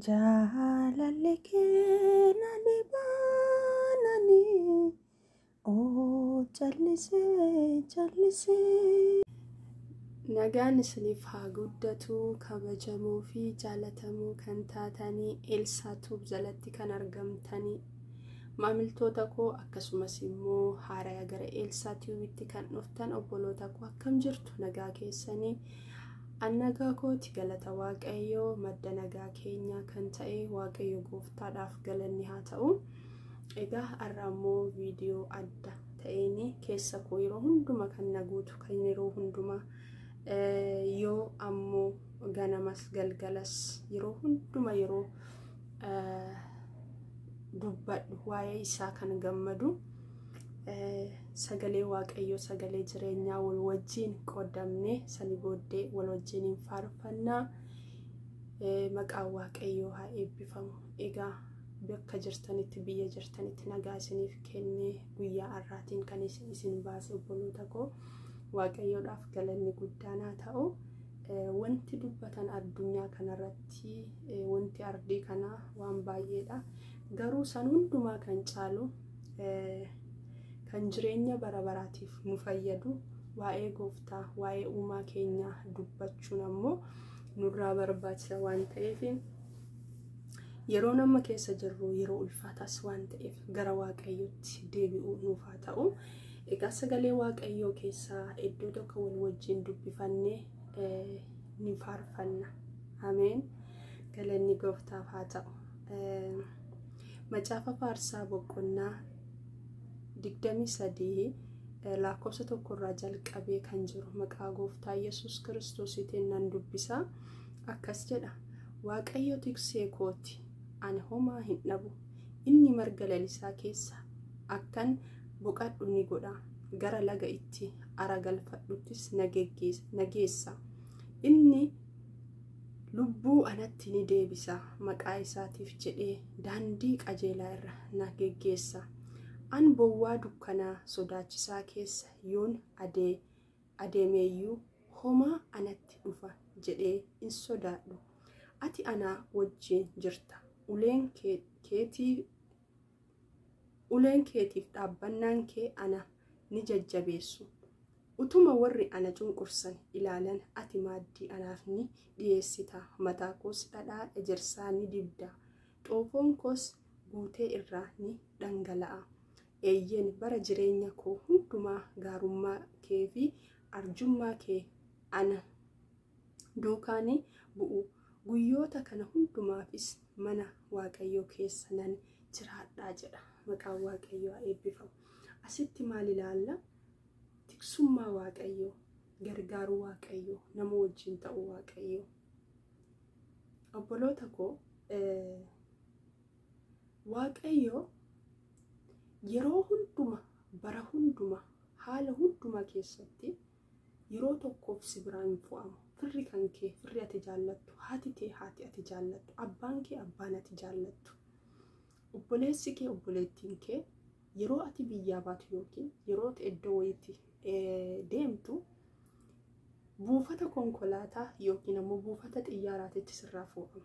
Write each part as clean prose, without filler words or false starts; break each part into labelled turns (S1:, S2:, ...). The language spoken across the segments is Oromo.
S1: Jaalalli kee na dhibaananii oo callisee callisee.
S2: Nagaan isiniif haa guddatu kabajamoo fi jaalatamuu kan taatanii Eelsaa Tuub jalatti kan argamtanii maamiltoota koo akkasumas immoo haaraya gara Eelsaa Tuubitti kan dhuftan obboloota koo akkam jirtu nagaa keessanii an nagaa kooti galata Waaqayyoo madda nagaa keenyaa kan ta'e Waaqayyo gooftaadhaaf galanni haa ta'u. Egaa har'a immoo viidiyoo adda ta'een keessa koo yeroo hunduma kan na guutu kan yeroo hundumaa yoo ammoo ganamas galgalas yeroo hunduma yeroo dubbadhu waa'ee isaa kan gammadu sagalee Waaqayyoo sagalee jireenyaa wal wajjiin qoodamne sani booddee wal wajjiin hin faarfannaa maqaan Waaqayyoo haa eebbifamu. Egaa bakka jirtanitti biyya jirtanitti nagaa isiniif kennee guyyaa har'aatiin kan isin baase obboloota koo Waaqayyoodhaaf galanni guddaan haa ta'u. Wanti dubbatan addunyaa kanarratti wanti ardii kanaa waan baay'eedha. Garuu san hundumaa kan caalu kan jireenya bara baraatiif nu fayyadu waa'ee gooftaa waa'ee uumaa keenyaa dubbachuun ammoo nurraa barbaachisa waan ta'eef yeroo nama keessa jirru yeroo ulfaataas waan ta'eef gara Waaqayyootti deebi'uu nuuf haa ta'u. Egaa sagalee Waaqayyoo keessaa iddoo tokko wal wajjin dubbifannee ni faarfanna. Ameen. Galanni gooftaaf haa ta'u. Macaafa Faarsaa boqonnaa 23 lakkoofsa tokkorraa jalqabee kan jiru maqaa gooftaa Yesuus Kiristoosiitiin nan dubbisa. Akkas jedha. Waaqayyo tiksee kooti, ani homaa hin dhabu. Inni marga lalisaa keessa akkan boqadhu ni godha. Gara laga itti ara galfadhuttis na geessa. Inni lubbuu anatti ni deebisa. Maqaa isaatiif jedhee daandii qajeelaa irra na geggeessa. An bowwaa dukkanaa sodaachisaa keessa yoon adeemeeyyuu homaa anatti dhufa jedhee hin sodaadhu. Ati anaa wajjin jirta. Uleen keetiif dhaabbannaan kee ana ni jajjabeessu. Utuma warri ana cunqursan ilaalan ati maaddii anaaf ni dhiyeessita. Mataa koos dhadhaa ejersaa ni dibda. Xoofoon koos guutee irraa ni dhangala'a. Eeyyeen bara jireenya koo hundumaa gaarummaa kee fi arjummaa kee ana duukaa ni bu'u. Guyyoota kana hundumaafis mana Waaqayyoo keessa nan jiraadhaa jedha. Maqaan Waaqayyoo haa eebbifamu. Asitti maal ilaalla? Tiksummaa Waaqayyoo, gargaaruu Waaqayyoo, nama wajjin ta'uu Waaqayyoo. Obboloota koo Waaqayyoo yeroo hunduma, bara hunduma, haala hunduma keessatti yeroo tokkoof si biraa hin fo'amu. Firri kan kee, firri ati jaallattu, haati tee haati ati jaallattu, abbaan kee abbaan ati jaallattu, obboleessi kee obboleettiin kee yeroo ati biyyaa baatu yookiin yeroo ati iddoo wayiitti deemtu buufata konkolaataa yookiin ammoo buufata xiyyaaraatitti sirraa fo'amu.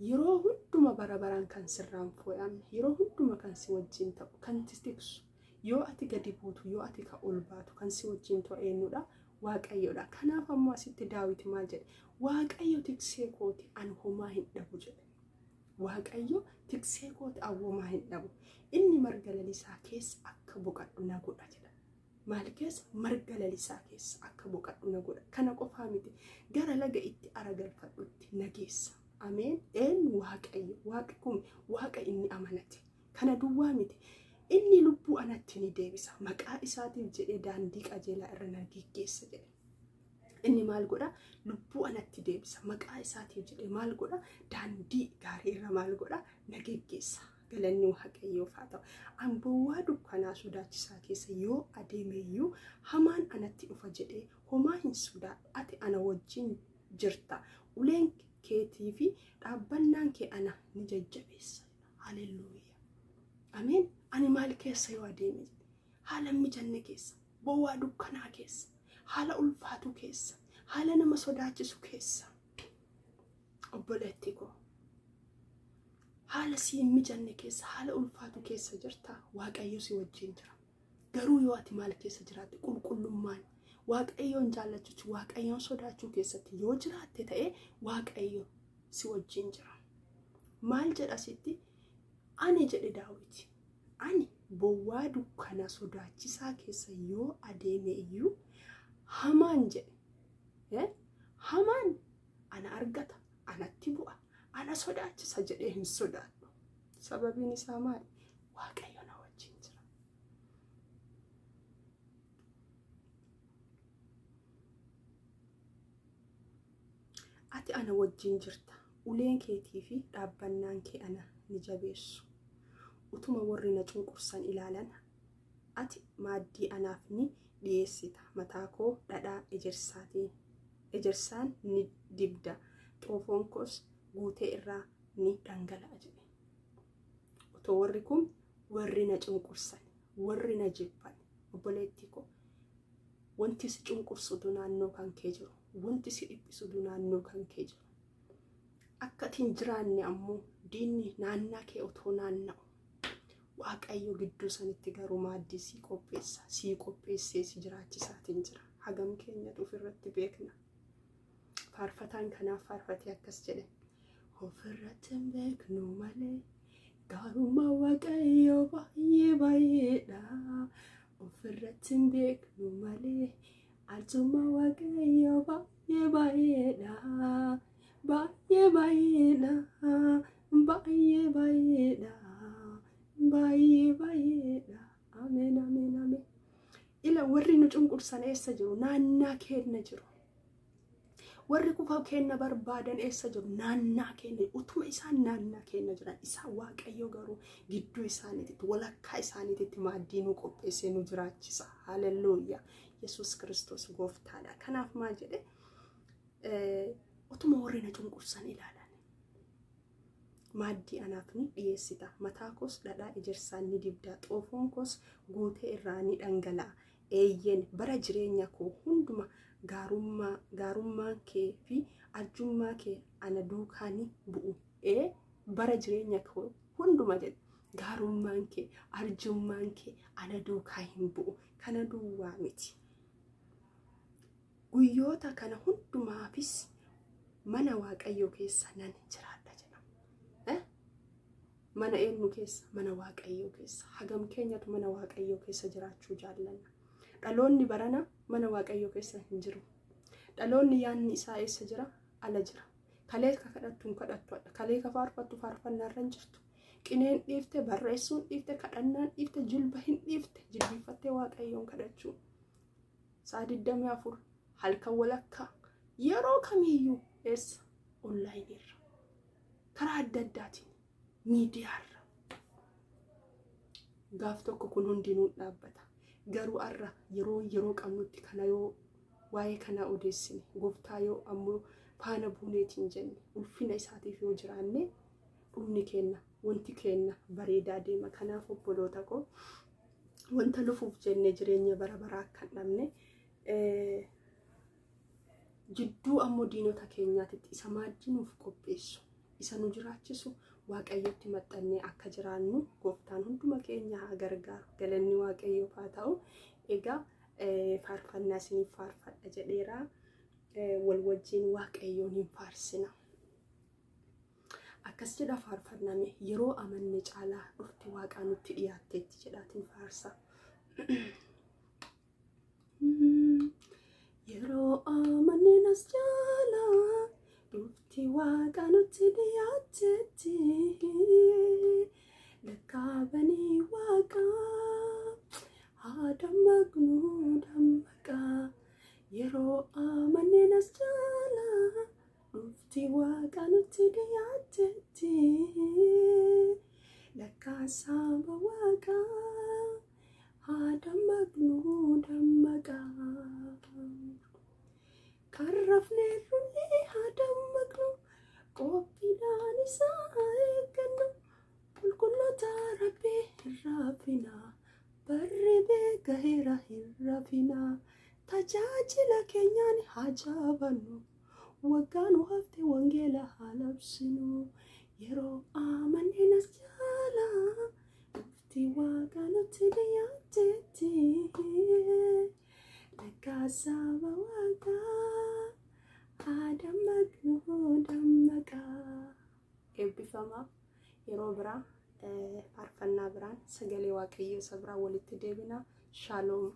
S2: Yeroo hunduma bara baraan kan sirraan fo'amne, yeroo hunduma kan si wajjin ta'u, kan si tiksu, yoo ati gadi buutu, yoo ati ka ol baatu, kan si wajjin ta'u eenyudha? Waaqayyoodha. Kanaaf ammoo asitti Daawit maal jedhe? Waaqayyo tiksee kooti, ani homaa hin dhabu jedhe. Waaqayyo tiksee kooti, ani homaa hin dhabu. Inni marga lalisaa keessa akka boqadhu na godha jedha. Maal keessa? Marga lalisaa keessa akka boqadhu na godha. Kana qofaa miti. Gara laga itti ara galfadhutti na geessa. Ameen. Eenyu? Waaqayyo. Waaqni kun Waaqa inni amanate. Kana duwwaa miti. Inni lubbuu anatti ni deebisa. Maqaa isaatiif jedhee daandii qajeelaa irra na geggeessa jedhe. Inni maal godha? Lubbuu anatti deebisa. Maqaa isaatiif jedhee maal godha? Daandii gaarii irra maal godha? Na geggeessa. Galanni Waaqayyoof haa ta'u. An bowwaa dukkanaa sodaachisaa keessa yoo adeemeyyuu hamaan anatti dhufa jedhee homaa hin sodaadhu. Ati ana wajjin jirta. Uleen keetii fi dhaabbannaan kee ana ni jajjabeessa. Haleluuyaa. Ameen. Ani maal keessa yoo adeeme? Haala mijanne keessa, bowwaa dukkanaa keessa, haala ulfaatu keessa, haala nama sodaachisu keessa. Obboleetti koo, haala si hin mijanne keessa, haala ulfaatu keessa jirta, Waaqayyo si wajjin jira. Garuu yoo ati maal keessa jiraatte, qulqullummaan Waaqayyoon jaallachuu, Waaqayyoon sodaachuu keessatti yoo jiraatte ta'e, Waaqayyo si wajjin jira. Maal jedha sitti? Ani jedhe Daawit, ani bowwaa dukkana sodaachisaa keessa yoo adeeme iyyuu, hamaan jedhe, hamaan ana argata, anatti bu'a, ana sodaachisa jedhee hin sodaadhu. Sababiin isaa maali? Waaqayyo na wajjin jira. Ati ana wajjin jirta. Uleen keetii fi dhaabbannaan kee ana ni jabeessu. Utuma warri na cunqursan ilaalan, ati maaddii anaaf ni dhiyeessita. Mataa koo dhadhaa ejersaan ni dibda. Xoofoon koos guutee irraa ni dhangala'a jedhe. Otoo warri kun, warri na cunqursan, warri na jibban, obboleettii koo, wanti si cunqursutu naannoo kan kee jiru, wanti si dhiphisutu naannoo kan kee jiru. Akka ati hin jiraanne ammoo diinni naannaa kee otoo naanna'u, Waaqayyo gidduu sanitti garuu maaddii sii qopheessa, sii qopheessee si jiraachisaatiin jira. Hagam keenyatu ofirratti beekna? Faarfataan kanaaf faarfatee akkas jedhe: ofirratti hin beeknu malee gaarummaa Waaqayyo baay'ee baay'eedha. Ofirratti hin beeknu malee arjummaa Waaqayyo baay'ee baay'eedha. Baay'ee baay'eedha. Baay'ee baay'eedha. Baay'ee baay'eedha. Ameen, ameen, ameen. Ila, warri nu cunqursan eessa jiru? Naannaa keenya jiru. Warri kufa keenya barbaadan eessa jiru? Naannaa keenya. Utuma isaan naannaa keenya jiran, isaan Waaqayyo garuu gidduu isaaniititti, walakkaa isaaniititti maaddii nu qopheessee nu jiraachisa. Haleluuyaa. Yesuus Kiristoos gooftaadha. Kanaaf maal jedhe? Utuma warri na cunqursan ilaalan, maaddii anaaf ni dhiyeessita. Mataa koos dhadhaa ejersaan ni dibda. Xoofoon koos guutee irraa ni dhangala'a. Eeyyeen, bara jireenya koo hunduma gaarummaan kee fi arjummaa kee ana duukaa ni bu'u. Ee, bara jireenya koo hunduma jedhe, gaarummaan kee, arjummaan kee ana duukaa hin bu'u. Kana duwwaa miti. Guyyoota kana hundumaafis mana Waaqayyoo keessa nan jiraadha jedha. Mana eenyu keessa? Mana Waaqayyoo keessa. Hagam keenyatu mana Waaqayyoo keessa jiraachuu jaallanna? Dhaloonni barana mana Waaqayyoo keessa hin jiru. Dhaloonni yaadni isaa eessa jira? Ala jira. Kalee ka kadhattu hin kadhattu. Kalee ka faarfattu faarfannaarra hin jirtu. Qineen dhiifte, barreessuun dhiifte, kadhannaan dhiifte, jilba hin dhiifte, jilbiiffattee Waaqayyoon kadhachuu. Sa'a 24, halkan walakkaa, yeroo kamiyyuu eessa? Onlaayiniirra. Karaa adda addaatiin miidiyaarra. Gaaf tokko kun hundinuu dhaabbata. Garuu har'a yeroo qabnutti kana yoo waa'ee kanaa odeessine, gooftaa yoo ammoo faana buuneetiin jenne, ulfina isaatiif yoo jiraanne, dhumni kenna, wanti kenna bareedaa deema. Kanaaf obboloota koo, wanta lufuuf jenne jireenya bara baraa akka hin dhabne, jidduu ammoo diinota keenyaatitti isa maaddii nuuf qopheessu, isa nu jiraachisu Waaqayyotti maxxannee akka jiraannu gooftaan hunduma keenya haa gargaaru. Galanni Waaqayyoof haa ta'u. Egaa faarfannaa isiniif faarfadha jedheera. Wal wajjin Waaqayyoon hin faarsina. Akkas jedha faarfanname: yeroo amanne caalaa dhufti Waaqaa nutti dhiyaatteetti jedhaatiin faarsa. Yeroo amanne nas caalaa dhufti Waaqa nutti dhiyaatteetti. Lakkaabanii Waaqaa haa dammaqnu, dammaqaa. Yeroo amanne nas caalaa dhufti Waaqa nutti dhiyaatteetti. Lakkaa saba Waaqaa haa dammaqnu, dammaqaa. Kan rafneerrullee haa dammaqnu, qophiidhaan isaa haa eeggannu. Qulqulloota Rabbii, hin rafinaa, barri beekaheera, hin rafinaa. Tajaajila keenyaan haa jaabannu, Waggaa nu hafte wangeela haa labsinu. Yeroo amanneen as jaalaa dhufti waaqa nutti dhiyaatteetti. Lakkaa saba waaqaa haa dammaqnu dammaqaa. Eebbifamaa yeroo biraa faarfannaa biraan sagalee waaqayyoo isa biraa walitti deebina. Shaaloom.